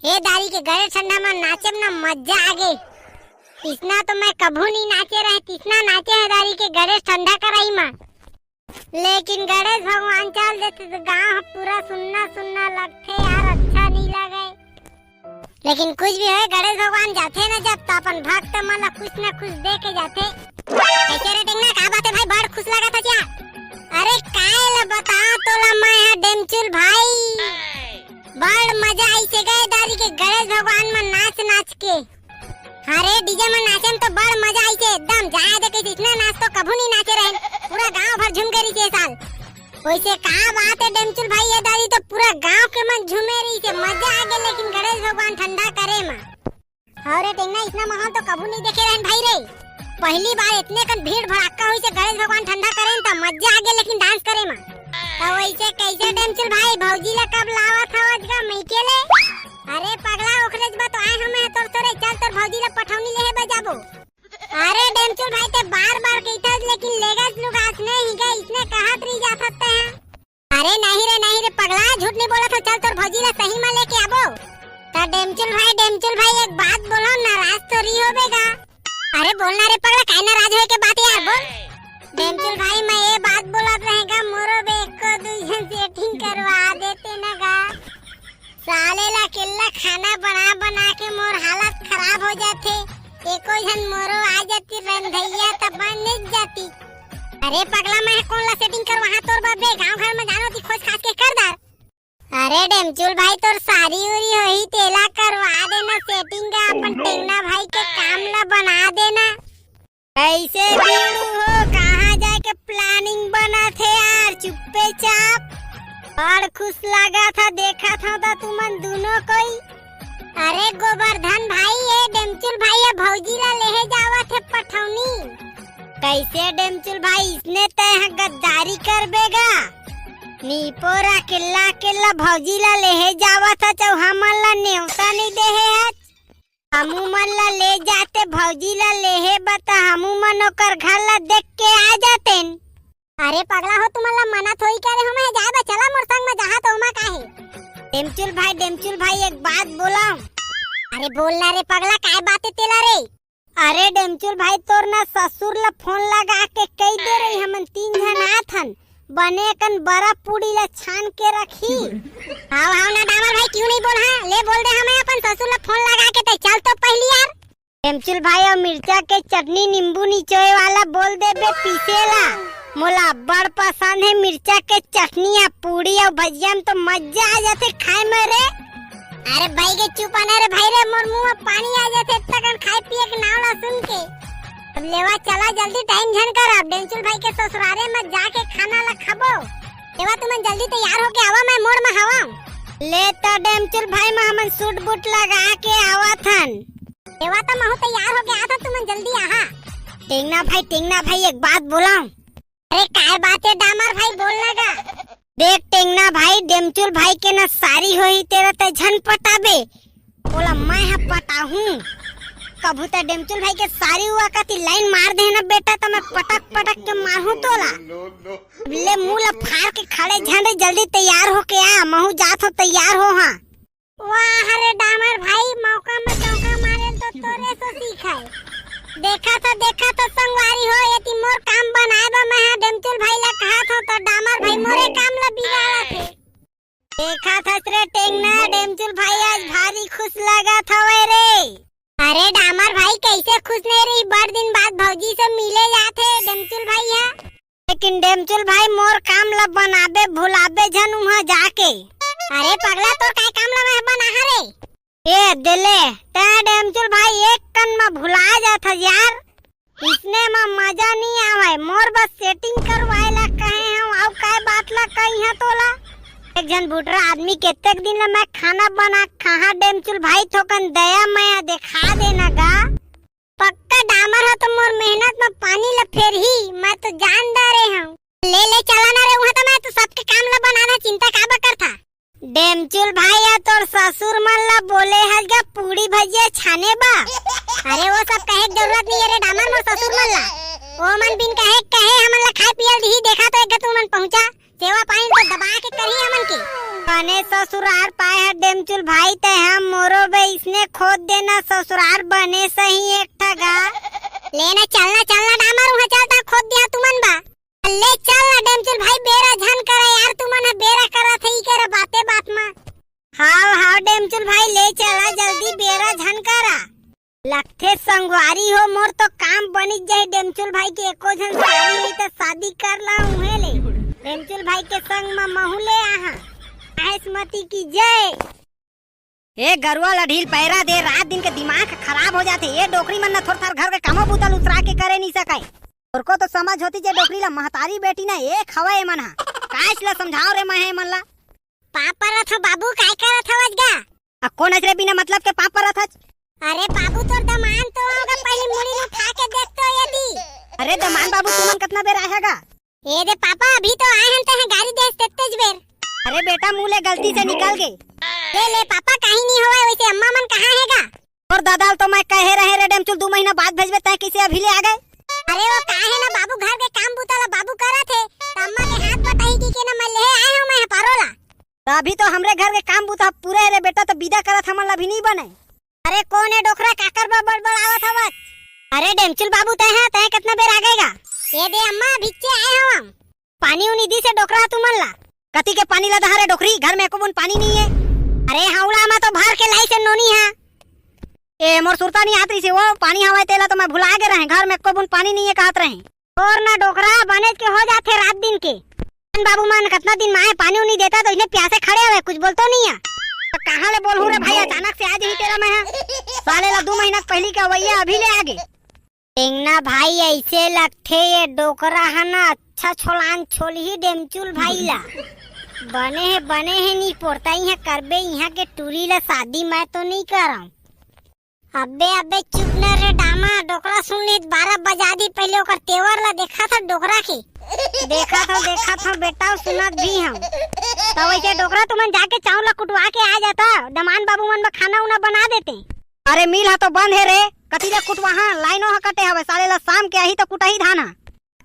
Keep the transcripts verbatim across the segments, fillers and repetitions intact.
ए दारी के गड़ेस ठंडा म नाचे म ना मजा आगे। इसना तो मैं कभू नहीं नाचे रहे, तिसना नाचे हे दारी के गड़ेस ठंडा कराई म। लेकिन गणेश भगवान चल देते तो गांव ह पूरा सुन्ना सुन्ना लगथे यार, अच्छा नहीं लगे। लेकिन कुछ भी होए, गणेश भगवान जाथे ना जब, तो अपन भक्त मन ला कुछ ना कुछ दे के जाथे। कैसे रे टेंगना, का बात है भाई, बड़ खुश लगा था क्या? अरे काय ला बता तोला मैं हा डेमचुल भाई, बड़ मजा आइसे गए दारी के गणेश भगवान म नाच नाच के। हाँ रे, डीजे म नाचे म तो बड़ मजा आइसे एकदम, जाए दे कइसे, इसने नाच तो कभू नहीं नाचे रहेन, पूरा गांव भर झूम गए रहिसे ए साल। वैसे का बात है डेमचुल भाई, ये दारी तो पूरा गांव के मन झूमे रहिसे, मजा आ गए, लेकिन गणेश भगवान ठंडा करे म। हाँ रे टेंगना, इसना माहौल तो कभू नहीं देखे रहेन भाई रे। पहली बार इतने कन भीड़ भड़ाका होइसे गणेश भगवान ठंडा करे त मजा आ गए, लेकिन डांस करे म। तो वैसे कैसे डेमचुल भाई, भौजी ला कब लावत हव अजगा मइके ले? अरे पगला, ओखरे ज बर तो आए हमें तोर तोरे, चल तोर भौजी ला पठौनी लेहे बर जाबो। अरे डेमचुल भाई, ते बार बार कहिथस, लेकिन लेगस लुगास नहीं ही गए, इसने कहत रही जात हस ते हैं। अरे नहीं रे, नहीं रे पगला, झूठ नहीं बोलत हंव, चल तोर भौजी ला सही म लेके आबो। त डेमचुल भाई, डेमचुल भाई, एक बात बोलो, नाराज तो रही होबे गा। अरे बोलना रे पगला, काय नाराज होए के बात है यार, बोल। डेमचुल भाई, मैं ये बात बोलत रहे गा, मोरो बे एको दू झन सेटिंग करवा देते ना गा। साले ला अकेल्ला खाना बना बना के मोर हालत खराब हो जाथे। एको झन मोरो आ जाती रंधैया त बन नहीं जाती। अरे पगला, मैं कौन ला सेटिंग करवाहा तोर बर बे? गांव घर में जानो ती खोज खास के कर दार। अरे डेमचुल भाई, तोर सारी उरी होही तेला करवा देना सेटिंग, अपन टेंगना भाई के काम ला बना देना। कैसे बीड़ू हो, कहाँ जाए के प्लानिंग बनत हे यार? चुप्पे चाप। बड़ खुश लगा था, देखा था, था तुमन दोनों कोई। अरे गोवर्धन भाई, ये डेमचुल भाई, ये भौजी ला लेहे जावत हे पठौनी। कैसे डेमचुल भाई, इसने तय ह गद्दारी करबे गा? नीपोरा किल्ला किल्ला भौजी ला लेहे जावत ह, चौ हमन ला नेवता नहीं देहे ह। हमू मन ला ले जाते भौजी ला लेहे बता, हमू मन ओकर घर ला देख के आ जातेन। अरे पगला हो, तुमन ला मना थोड़ी करे हो मैं जाए बा, चला मोर संग में जहाँ तो ओमा काहे। डेमचुल भाई, डेमचुल भाई, एक बात बोलाऊं? अरे बोल ना रे पगला, काय बात है तेला रे? अरे डेमचुल भाई, तोर ना ससुर ला फोन लगा के कही दे रही, हमन तीन झन आत हन, बने अकन बरा पूड़ी ला छान के रखी। हाव हाव ना डामर भाई, क्यों नहीं बोल, हाँ ले बोल दे हमें अपन ससुर ला फोन लगा के, ते चल तो पहली यार। डेमचुल भाई, अउ मिर्चा के चटनी, नींबू निचोए वाला बोल देबे पीसे ला। मोला अब्बड़ पसंद हे मिर्चा के चटनी, अउ पूड़ी अउ भजिया में तो मजा आ जाथे खाए में रे। अरे भाई के चुप आना रे भाई रे, मोर मुंह में पानी आ जाथे इतना कन खाए पिए के नाव ला सुन के। अब लेवा चला जल्दी, टाइम झन कर, अब डेमचुल भाई के ससुरारे में जाके खाना ला खाबो। लेवा तुमन जल्दी तैयार होके आवा, मैं मोड़ में हवा। ले त डेमचुल भाई, मैं हमन सूट बूट लगा के आवा थन। एवा त महू तैयार होके आत हंव, तुमन जल्दी आहा। टेंगना भाई, टेंगना भाई, एक बात बोलाऊं? अरे काय बात है डामर भाई, बोल ना गा। देख टेंगना भाई, डेमचुल भाई के ना सारी होही तेरा, ते झन पटाबे, ओला मैं ह पटाहूं। कभू ते डेमचुल भाई के सारी हुआ कती लाइन मार दे ना बेटा, त मैं पटक पटक के मारहूं तोला। ले मुंह ला फाड़ के खड़े झन रे, जल्दी तैयार होके आ, महू जात हो तैयार हो। हाँ वाह रे डामर भाई, मौका में चौका मारे तो तोरे से सीखे। देखा था, देखा था संगवारी हो, यदि मोर काम बनाए बा, मैं हा डेमचुल भाई ला कहा था, तो डामर भाई मोरे काम ला बिगाड़ा थे। देखा था रे टेंगना, डेमचुल भाई आज भारी खुश लगा था वे रे। अरे डामर भाई, कैसे खुश नहीं रही, बड़ दिन बाद भौजी से मिले जाथे डेमचुल भाई है। लेकिन डेमचुल भाई, मोर काम ला बनाबे भुलाबे झन उहाँ जाके। अरे पगला, तोर काय काम ला मैं बनाहा रे? ए देले, तै डेमचुल भाई एक कन म भुला जात हस यार। इसने म मजा नहीं आवय। मोर बस सेटिंग करवाए ला कहे हंव, अउ काय बात ला कही हां तोला? एक झन बुटरा आदमी केतेक दिन ले मैं खाना बना खाहा डेमचुल भाई, थोकन दया मया देखा देना गा। पक्का डामर ह तो मोर मेहनत म पानी ल फेरही, मैं तो जान डारे हंव। ले ले चला ना रे, उहाँ तो मैं तो सबके काम ल बनाना, चिंता काबर करथा? डेमचुल भाई, या तोर ससुर मन ल बोले हस गा पूड़ी भजिया छाने बा? अरे वो सब कहे के जरूरत नहीं है रे डामर, मोर ससुर मन ला। ओ मन बिन कहे कहे हमन ला खाए पियल दिही, देखा तो एक तुमन पहुंचा। सेवा पानी तो दबा के करही हमन के। बने ससुरार पाए ह डेमचुल भाई, तै ह मोरो बे इसने खोद देना ससुरार बने सही एक ठा गा। लेना चलना, चलना डामर उहाँ चलता खोद दिया तुमन बा। ले चल ना डेमचुल भाई, बेरा झन करा यार, तुमन ह बेरा करा थे, ई करा बाते बात मा। हाव, हाव डेमचुल भाई, ले चला जल्दी, बेरा झन करा। लगथे संगवारी हो, मोर तो काम बनिच जाही डेमचुल भाई के, एको झन सारी नइ त शादी कर ला उहे ले। डेमचुल भाई के संग मा महू ले आहा। महेश मती की जय। ए गरुआ ला ढील पैरा दे, रात दिन के दिमाग खराब हो जाथे। ए डोकरी मन ना थोर थार घर के कामो बूता ल उसरा के करे नइ सकय। तोरको तो समझ होती जे डोकरी ला महतारी बेटी ना एक हवय एमन हा। कायच ला समझाव रे मैं एमन ला। पाप परत हो बाबू, काय करत हवच गा? आ कोन हच रे बिना मतलब के पाप परत हच? अरे बाबू तोर दमान तो होगा, पहली मुड़ी उठा के देख तो यदि। अरे दमान बाबू तुमन कतना बेर आए हा गा? ए दे पापा, अभी तो आए हन, तहे गारी देस तेतेज बेर। अरे बेटा, मुंह ले गलती से निकल गे। ले, ले पापा, कहीं नहीं होवे, वैसे अम्मा मन कहाँ हे गा? अउ दादा ल तो मैं कहे रहे रे डेमचुल, दू महीना बाद भेजबे, तैं कइसे अभी ले आ गे? अरे वो काहे ना बाबू, घर के काम बूता ला बाबू करत हे, त अम्मा के हाथ बटाही की के ना मैं लेहे आए हूँ मैं ह पारो ला। त अभी तो हमरे घर के काम बूता पूरे हे रे बेटा, त बिदा करत हमन ला भी नहीं बने। अरे कोन ए डोकरा, काकर बर बड़बड़ावत हवत? अरे डेमचुल बाबू, तैं ह, तैं कतना बेर आ गे गा? ए दे अम्मा, भिच्चे आए हवं। पानी उनी दिस ए डोकरा ह तुमन ला? कति के पानी ला दहा रे डोकरी, घर में एको बूंद पानी नहीं है। अरे हौला मा तो भर के लाइस ए नोनी हा। ए मोर सुरता नहीं आत रहिसे, वो पानी हवय तेला तो मैं भुला गे रहे, घर में एको बूंद पानी नहीं है कहत रहे। और ना डोकरा बनेच के हो जाथे रात दिन के। बाबू मन कतना दिन माए पानी उनी देता तो इन्हें प्यासे खड़े हवे, कुछ बोलतो नहीं है। तो कहाँ ले बोलहूँ रे भाई, अचानक से आ जही तेरा मैं ह। साले ला दू महीना के पहली के अवैया अभी ले आगे। टेंगना भाई ऐसे लगथे ये डोकरा ह ना अच्छा छोलान छोलही डेमचुल भाई ला। बने हे, बने हे नी पोरता इहाँ करबे, इहाँ के टूरी ला शादी मैं तो नहीं करम। अबे, अबे, चुप न रे डामा, डोकरा सुन ली, बारह बजा दी, पहले ओकर तेवर ला देखा था डोकरा के। देखा था, देखा था बेटा, सुनत भी हम। तो वैसे डोकरा तुमन जाके चाउर ला कुटवा के आ जाता, दमान बाबू मन बर खाना उना बना देते। अरे मिल हा तो बंद हे रे, कति ला कुटवाहा, लाइनो हा कटे हवे, साले ला शाम के आही तो कुटाही धान हा।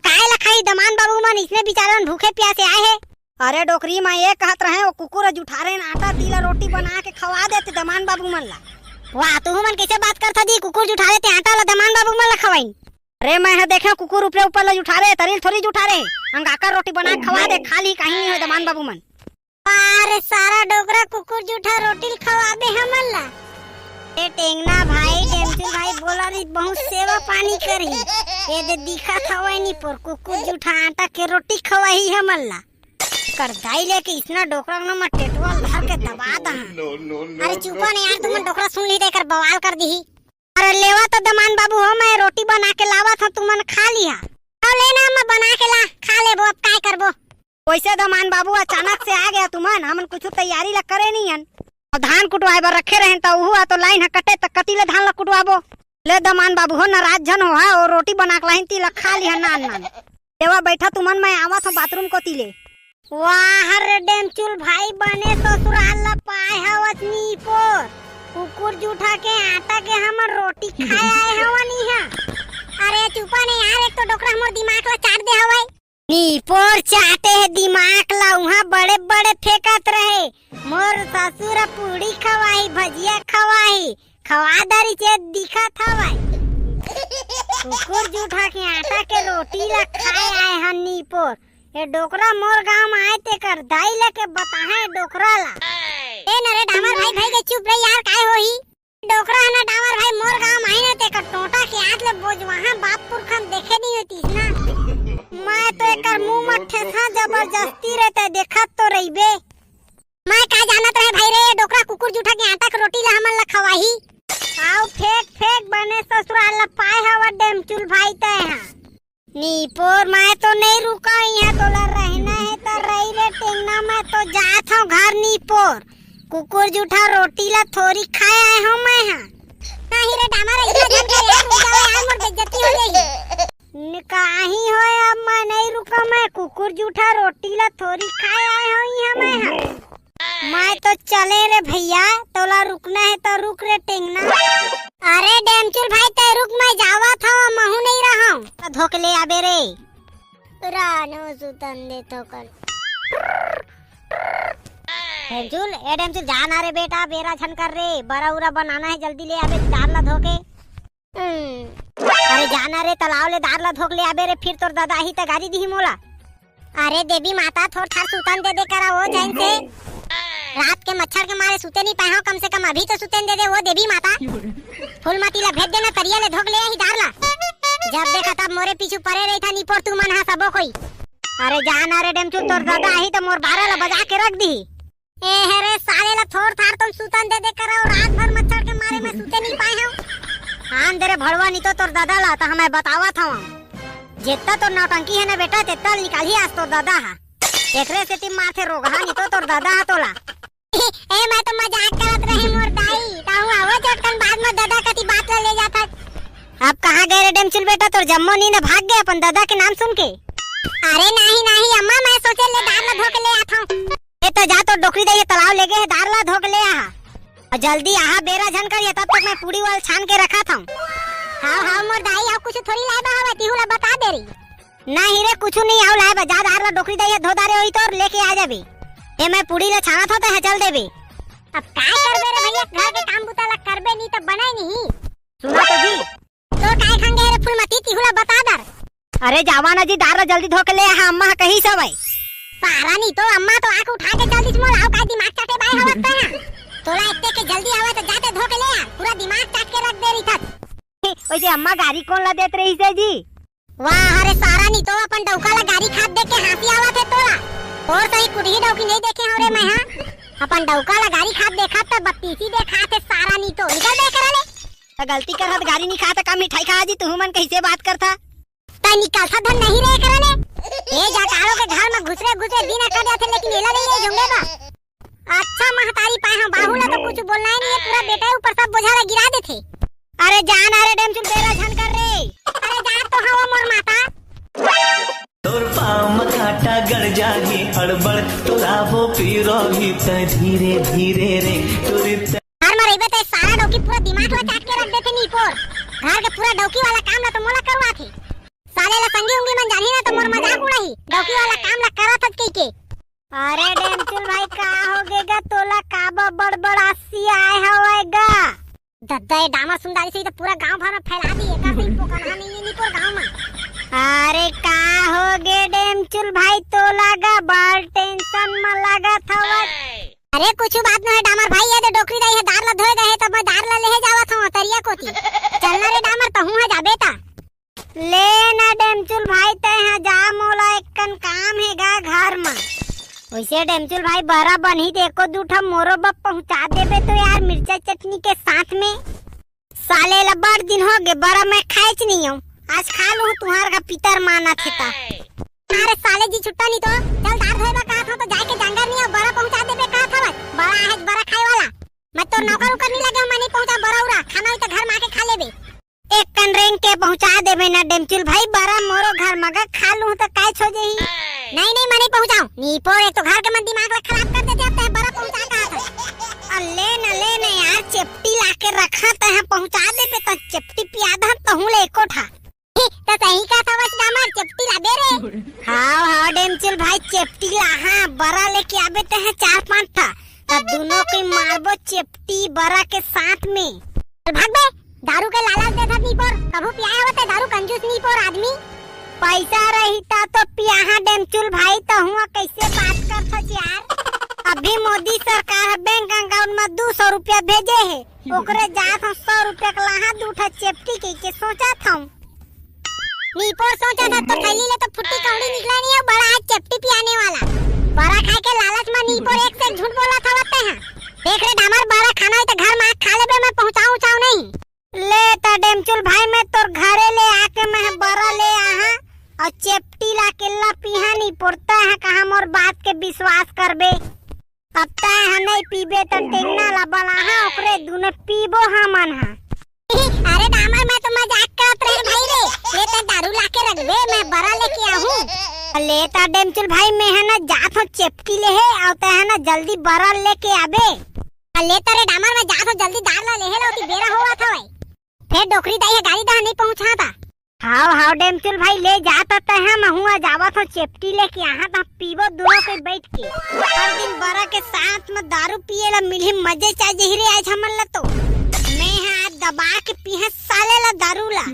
काय ला खाही दमान बाबू मन, इसने बेचारे मन भूखे प्यासे आए हे। अरे डोकरी, मैं ये कहत रहे, वो कुकुर जुठारे न आटा, तीला रोटी बना के खवा देते दमान बाबू मन ला। वाह, तुहू मन कैसे बात करथा जी, कुकुर जुठारे ते आटा ला दमान बाबू मन ला खवाइन। अरे मैं ह देखे कुकुर ऊपरे ऊपर ला जुठारे, तरिल थोरी जुठारे, अंगाकर रोटी बना के खवा दे, खा ली, कहीं नहीं हो दमान बाबू मन। अरे सारा डोकरा कुकुर जुठा रोटी ल खवाबे हमन ला। ए टेंगना भाई, डेमचुल भाई बोला रही बहुत सेवा पानी करही। ए दे दिखत हवय नी पोर कुकुर जुठा आटा के रोटी खवाही हमन ला। कर दाई लेके इसना डोकरा न म टेटवा ल धर के दबा दहा। अरे चुपा नहीं यार, तुमन डोकरा सुन ली त एकर बवाल कर दिही। अरे लेवा तो दमान बाबू हो, मैं रोटी बना के लावत हूँ, तुमन खा लिहा। अब लेना मैं बना के ला, खा लेबो, अब काय करबो। वैसे दमान बाबू अचानक से आ गया तुमन, हमन कुछ तैयारी ला करे नहीं हन। अब धान कुटवाए बर रखे रहेन त उहू आ तो लाइन ह कटे त कति ले धान ला कुटवाबो। ले दमान बाबू हो, नाराज झन हो हा, ओ रोटी बना के लाहिन ती ला खा लिहा नान नान। लेवा बैठा तुमन, मैं आवत हूँ बाथरूम कोती ले। वाह रे डेमचुल भाई, बने ससुराल ला पाए हवच नीपोर। कुकुर जूठा के आटा के हमर रोटी खाए आए हवन इहाँ। अरे चुपा नहीं यार, एक तो डोकरा हमर दिमाग ला चाट दे हवय। नीपोर चाटे हे दिमाग ला, उहाँ बड़े बड़े फेंकत रहे। मोर ससुर पूड़ी खवाही, भजिया खवाही, खवा दरी चे दिखत हवय। कुकुर जूठा के आटा के रोटी ला खाए आए हन नीपोर। ए डोकरा मोर गांव में आए तेकर दाई लेके बताहे डोकरा ला। ए नरे डामर भाई, भाई के चुप रे यार, काय होही? डोकरा ह ना डामर भाई मोर गांव में आए ना तेकर टोटा के आंत ले बोजवाहा बाप पुरखन देखे नहीं होतीस ना। मैं तो एकर मुंह में ठेसा जबरदस्ती रहते, देखत तो रहिबे। मैं का जानत रहे भाई रे, डोकरा कुकुर जूठा के आटा के रोटी ला हमन ला खवाही। आओ फेंक फेंक बने ससुराल ला पाए हवा डेमचुल भाई तय हा। नीपोर मैं तो नहीं रुका, यहाँ तोला रहना है त रही रे टेंगना, मैं तो जात हूँ घर नीपोर। कुकुर जूठा रोटी ला थोरी खाए आए हूँ मैं हा। नहीं रे डामर, इतना झन कर यार, रुक जाओ यार, मोर बेइज्जती हो जाही। न-, काहीं होय, अब मैं नहीं रुका, मैं कुकुर जूठा रोटी ला थोरी खाए आए हूँ यहाँ मैं हा। मैं तो चले रे भैया, तोला रुकना है तो रुक रे टेंगना। अरे डेमचुल भाई, तै रुक, मैं जावत हूँ, महू नहीं रहूँ। धोके ले आबे रे। रानो सुतन दे थोकन। डेमचुल, ए डेमचुल, जा ना रे बेटा, बेरा झन कर रे, बरा उरा बनाना हे, जल्दी ले आबे दार ला धो के। हम्म। अरे जा ना रे, तलाव ले दार ला धो के ले आबे रे, फिर तोर ददा आही त गारी दिही मोला। अरे देवी माता, थोर थार सुतन दे दे करा वो चैन से। रात के मच्छर के मारे सुते नहीं पाए हो, कम से कम अभी तो सुतन दे दे वो देवी माता। फूलमती ला भेज देना, तरिया ले धो के ले आही दार ला। जब देखा तब मोरे पीछू परे रही था निपोर तू मन हा सबो कोई। अरे जा ना रे डेमचुल, तोर ददा आही त मोर बारा ला बजा के रख दी। ए हे रे साले ला थोर थार तुम सुतन दे दे करो, रात भर मच्छर के मारे मैं सुते नहीं पाए हूँ। आन दे रे भड़वा, नहीं तो तोर दादा ला तो हमें बतावत हूँ। जितना तोर नौटंकी है ना बेटा, तेतना निकाल ही आज तोर दादा हा। एकरे से ती माथे रोग हा, नहीं तो तोर दादा हा तोला। ए, मैं तो मजाक करत रहे मोर दाई, ताहू आवो चटकन बाद में दादा कती बात ला ले जात हस। अब कहाँ गए रे डेमचुल बेटा, तोर जम्मो नींद भाग गए अपन दादा के नाम सुन के। अरे नहीं नहीं अम्मा, मैं सोचे ले दार ला धो के ले आत हूँ। ए त जा, तोर डोकरी दाई हे तलाव ले गे हे, दार ला धो के ले आहा। अउ जल्दी आहा, बेरा झन करिए, तब तक मैं पूड़ी वाल छान के रखा था। हाँ हाँ मोर दाई, अब कुछ थोड़ी लाए बा हवा, तिहू ला बता दे रही। नहीं रे, कुछ नहीं आऊ लाए बा, जा दार ला डोकरी दाई हे धो दारे होई तोर लेके आ जाबे। ए मैं पूड़ी ला छाना था, ते चल देबे। अब काय करबे रे भैया, घर के काम बुता ला करबे नहीं त बनाई नहीं। सुना तो जी, तो काय खंगे रे फूलमती, तिहू ला बता दर। अरे जावा ना जी, दार ला जल्दी धो के ले आहा, अम्मा ह कही सवय। सारा नहीं तो अम्मा तो आके उठा के चल दिस मोला, अउ काय दिमाग चाटे बाय हवस तैं हा। तोला इतने के जल्दी आवे तो जाते धो के ले आ, पूरा दिमाग चाट के रख दे रही था। वैसे अम्मा गारी कौन ला देत रही से जी? वाह, अरे सारा नहीं तो अपन डौका ला गारी खात देख के हाँसी आवत हे तोला। और सही कुटही डौकी नहीं देखे हव रे मैं हा। अपन डौका ला गारी खात देखा त बत्तीसी देखा थे सारा नहीं तो। निकल बे करा ले। त गलती करत गारी नहीं खाता का मिठाई खा जी, तुहू मन कैसे बात करथा? तै निकलथा धन नहीं रे करा ले। ए जाटाड़ो के घर में घुसरे घुसरे दिन अकड़ जाथे, लेकिन एला नहीं ले जंगे बा। अच्छा महतारी पाए हम बाहू ला तो कुछ बोलना ही नहीं है, पूरा बेटा ऊपर सब बोझा ला गिरा देथे। अरे जा ना रे डेमचुल, बेरा झन कर रे। अरे जा तो हवा मोर माता। तोर पाँव म कांटा गड़ जाही अड़बड़, तोला वो पीरोही त धीरे धीरे रे। तोरी त- घर में रहिबे त सारा डौकी पूरा दिमाग ला चाट के रख देथे नीपोर। घर के पूरा डौकी वाला काम ला तो मोला करवाथे। साले ला संगी उंगी मन जानही ना तो मोर मजाक उड़ाही। डौकी वाला काम ला करत हस कहिके। अरे डेमचुल भाई, का हो गे गा तोला, काबर बड़बड़ासी आए हवय गा? दद्दा, ए डामर सुंदारी से ही तो पूरा गांव भर में फैला दी, एकर से ही पोकरहा नहीं है निपोर गांव में। अरे का हो गे डेमचुल भाई, तोला गा बड़ टेंशन में लागत हवय। अरे कुछ बात नहीं है डामर भाई, ये दे डोकरी दाई हे दार ला धोए गए हे, तब मैं दार ला लेहे जावत हूँ तरिया कोती। चलना रे डामर, तहूँ हा जाबे ता। ले ना डेमचुल भाई, तैं हा जा, मोला एक्कन काम हे गा घर म। वैसे डेमचुल भाई, बरा बनही त एको दू ठा मोरो बर पहुंचा देबे तो यार, मिर्चा चटनी के साथ में। साले ला बड़ दिन हो गे, बरा मैं खाएच नहीं हूँ, आज खा लूँ तुहार का पितर माना थे ता। अरे साले जी छुट्टा नहीं तो, चल दार धोए बर कहा था तो जाके जांगर नहीं हो, बरा पहुंचा देबे कहा था बस, बड़ा है बरा खाए वाला। मैं तो नौकर उकर नहीं लगे हूँ, मैं नहीं पहुंचा बरा उरा, खाना हुई तो घर में आके खा लेबे। एक कन रेंग के पहुंचा देबे ना डेमचुल भाई, बरा मोरो घर मगा खा लूं त काय छो जही। नहीं, नहीं, मैं नहीं पहुंचाऊं। नीपोर एक तो घर के मन दिमाग ला खराब कर देथे, अब तैं बरा पहुंचा कहा था। अ, ले न, ले न यार, चेपटी ला के रखा तैं, पहुंचा देबे त चेपटी पिया दा तहूं ले एको ठा। त सही का था बस डामर, चेपटी ला दे रे। हाव, हाव, डेमचुल भाई, चेपटी ला, हाँ, बरा लेके आबे तैं चार पांच ठा। त दोनों कोई मारबो चेपटी बरा के साथ में। चल भाग बे, दारू के लालच देथस नीपोर, कभू पियाए होते दारू कंजूस नीपोर आदमी। पैसा रहिता तो पियाहा डेमचुल भाई, तहुआ कैसे बात करथस यार। अभी मोदी सरकार ह बैंक अकाउंट में दू सौ रुपया भेजे हे, ओकरे जात हम सौ रुपया के लाहा दू ठा चेपटी के, के सोचत हूँ। नीपोर सोचा था तो थैली ले तो फुट्टी कौड़ी निकला नहीं है, बड़ा आज चेपटी पियाने वाला। बरा खाए के लालच में नीपोर एक से एक झूठ बोला था वत्ते हैं। देख रे डामर, बरा खाना है तो घर में खा लेबे, मैं पहुंचाऊं उचाऊं नहीं। ले त डेमचुल भाई, मैं तोर घरे ले आके मैं बरा ले आहा और चेपटी ला केला पीहा नीपोर, तैं हा कहा मोर बात के विश्वास करबे। अब तैं हा नहीं पीबे त टेंगना ला बलाहा, ओकरे दुने पीबो हमन हा। अरे डामर, मैं तो मजाक करत रहे भाई रे। ले तैं दारू लाके रखबे, मैं बरा लेके आहूं। ले त डेमचुल भाई, मैं हा ना जात हूं चेपटी लेहे, अउ तैं हा ना जल्दी बरा लेके आबे। ले त रे डामर, मैं जात हूं जल्दी दार ला लेहे ला, ओती बेरा होवत हवय। फेर डोकरी दाई हा गारी दहा नहीं पहुंचा ता। हाव हाव डेमचुल भाई, ले जात तैं, महूं जावत हंव चेपटी लेके, आहंव त पीबो दूनों के बइठ के। हर दिन बरा के साथ म दारू पिए ला मिलही, मजे च आ जही रे आज हमन ला तो। मैं हा आज दबा के पीहंव साले ला दारू ला।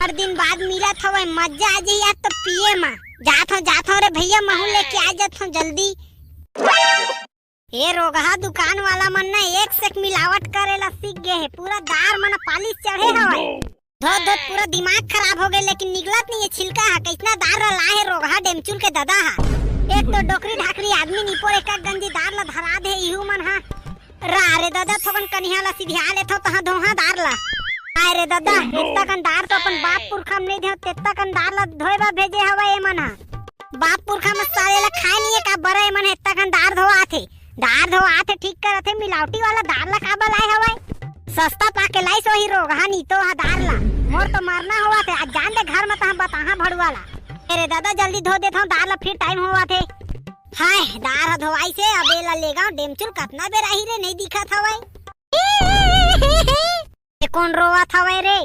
हर दिन बाद मिलत हवय, मजा आ जही आज तो पिए म। जात हंव, जात हंव रे भइया, महूं लेके आ जात हंव जल्दी। ए रोगहा दुकान वाला मन ना एक से एक मिलावट करे ला सीख गे हे, पूरा दार मन पालिश चढ़े हवय। धोत धोत पूरा दिमाग खराब हो गे, लेकिन निकलत नइ हे छिलका हा। कइसना दार ला लाए हे रोगहा डेमचुल के ददा हा। एक तो डोकरी ढाकरी आदमी निपोर एक एक गंजी दार ला धरा दे इहू मन हा। रा रे ददा, थोकन कनिहा ला सिधिया लेथव तहां धोहा दार ला। आय रे ददा, एत्ता कन दार तो अपन बाप पुरखा म नइ धोय, तेत्ता कन दार ला धोय बर भेजे हवय ए मन हा। बाप पुरखा म साले ला खाए नइ हे का बरा, ए मन ह एत्ता कन दार धोवाथे। दार धोवाथे, ठीक करथे, मिलावटी वाला दार ला काबर लाए हवय? सस्ता पाके लाइस ओही रोगहा नीतो हा दार ला। मोर तो मरना होवथे, आज जान दे घर म तहां बताहां भड़ुआ ला। अरे ददा, जल्दी धो देथंव दार ला, फिर टाइम होवथे। हाय, दार ह धोवाइस हे, अब एला लेगंव डेमचुल, कतना बेर आही रे, नइ दिखत हवय। ए कोन रोवत हवय रे?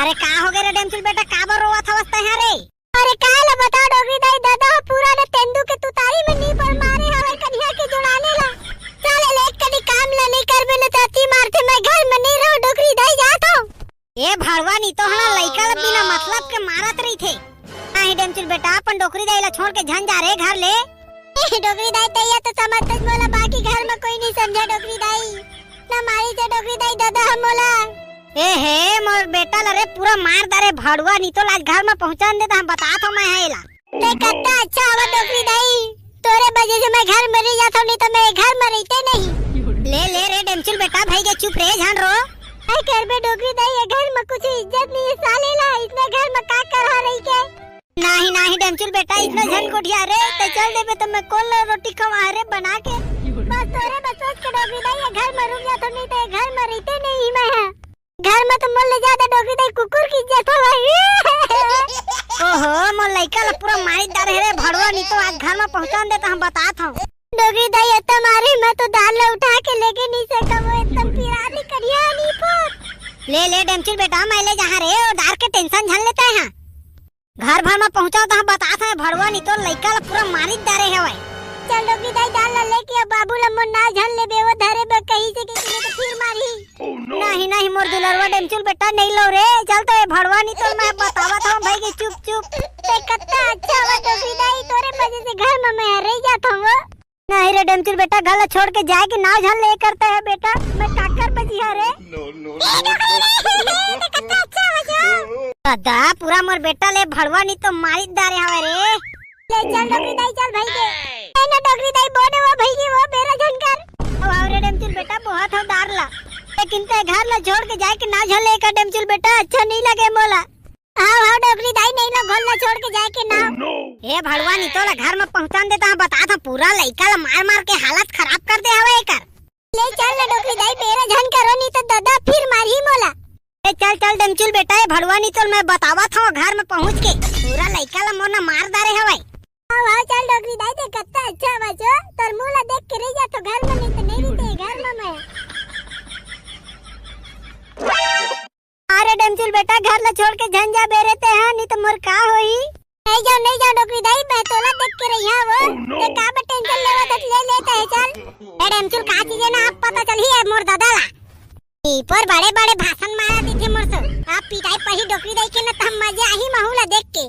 अरे का हो गे रे डेमचुल बेटा, काबर रोवत हवस तैं हा रे? अरे का ला बतावं डोकरी दाई, ददा ह पूरा न तेंदू के तुतारी म नीपोर मारे हवय कनिहा के जुड़ाने ला। साले ले कनी काम ला नइ करबे न चाची मारथे, मैं घर म नइ रहंव डोकरी दाई, जात हंव। ए भड़वा नीतो हा लइका ला बिना मतलब के मारत रहिथे। नहीं डेमचुल बेटा, अपन डोकरी दाई ला छोड़ के झन जा रे घर ले। डोकरी दाई तैं हा तो समझथस मोला, बाकी घर म कोई नइ समझय डोकरी दाई। ना मारिस हे डोकरी दाई ददा ह मोला। ए हे मोर बेटा ला रे पूरा मार डारे भड़वा नीतो ला, आज घर म पहुंचान दे त हम बतात हंव मैं हा एला। तैं कतना अच्छा हवस डोकरी दाई, तोरे वजह से मैं घर म रहि जात हंव, नइ त मैं घर म रहितेंव नहीं। ले ले रे डेमचुल बेटा, भइगे चुप रे, झन रो। काय करबे डोकरी दाई, ए घर म कुछु इज्जत नइ हे साले ला, अइसने घर म का करहा रहिके। नहीं नहीं डेमचुल बेटा, अइसने झन गोठिया रे, तैं चल देबे त मैं कोन ला रोटी खवाहूं रे बना के। बस तोरे बर सोच के डोकरी दाई, ए घर म रुक जात हंव, नइ त ए घर म रहितेंव नहीं मैं हा। घर म तो मोर ले जादा डोकरी दाई कुकुर के इज्जत हवय। ओहो, मोर लइका ला पूरा मारी डारे हे रे भड़वा नीतो, आज घर म पहुंचान दे त हम बतात हंव। डोकरी दाई एत्ता मारे, मैं तो दार ला उठा के लेगे नइ सकंव, वो एकदम पिरात हे कनिहा नीपोर। ले ले डेमचुल बेटा, मैं ले जाहूं रे, ओ दार के tension झन ले तैं हा। घर भर म पहुंचावत हंव, बतात हंव, भड़वा नीतो लइका ला पूरा मारी डारे हवय। चल डोकरी दाई, दार ला लेके अब बाबू ला मोर नाव झन लेबे, वो धरे बर कहिस हे कि नहीं त फिर मारही। नहीं नहीं मोर दुलरवा डेमचुल बेटा, नइ लंव रे, चल तो ए भड़वा नीतो ल मैं बतावत हंव भइगे चुप चुप। तैं कतना अच्छा हवस डोकरी दाई, तोरे वजह से घर म मैं हा रहि जात हंव। नहीं रे डेमचुल बेटा, घर ला छोड़ के जाए के नाव झन ले करत हस बेटा, मैं काकर बचिहां रे। ददा, पूरा मोर बेटा ला भड़वा नीतो मारी डारे हवय रे। ले चल डोकरी दाई, चल भइगे। ए ना डोकरी दाई, बोने वो भइगे, वो बेरा झन कर। अब आव रे डेमचुल बेटा, बोहत हंव दार ला, लेकिन तैं घर ला छोड़ के जाए के नाव झन ले कर डेमचुल बेटा, अच्छा नइ लगे मोला। हाव हाव डोकरी दाई, नइ लंव घर ला छोड़ के जाए के नाव। ए भड़वा नीतो ला घर म पहुंचान दे त हम बतात हंव, पूरा लइका ला मार मार के हालत खराब कर दे हवय एकर। ले चल ना डोकरी दाई, बेरा झन करो, नइ त ददा फिर मारही मोला। ए चल चल डेमचुल बेटा, ए भड़वा नीतो ल मैं बतावत हंव घर म पहुंच के, पूरा लइका ला मोर ना मार डारे हवय। हाव हाव चल डोकरी दाई, तैं कतना अच्छा हवस ओ, तोर मुंह ला देख के रहि जाथंव घर म, नइ त नइ रहितेंव घर म मैं। अरे डेमचुल बेटा, घर ला छोड़ के झन जाबे रे तैं हा, नइ त मोर का होही? नइ जांव, नइ जांव डोकरी दाई, मैं तोला देख के रहिहंव वो। तैं काबर tension लेवत हस, ले ले तैं चल। ए डेमचुल, का चीज हे ना, अब पता चलही ए मोर ददा ला। नीपोर बड़े बड़े भाषण मारत रहिथे मोर से। अब पिटाई पड़ही डोकरी दाई के ना, त मजा आही महूं ला देख के।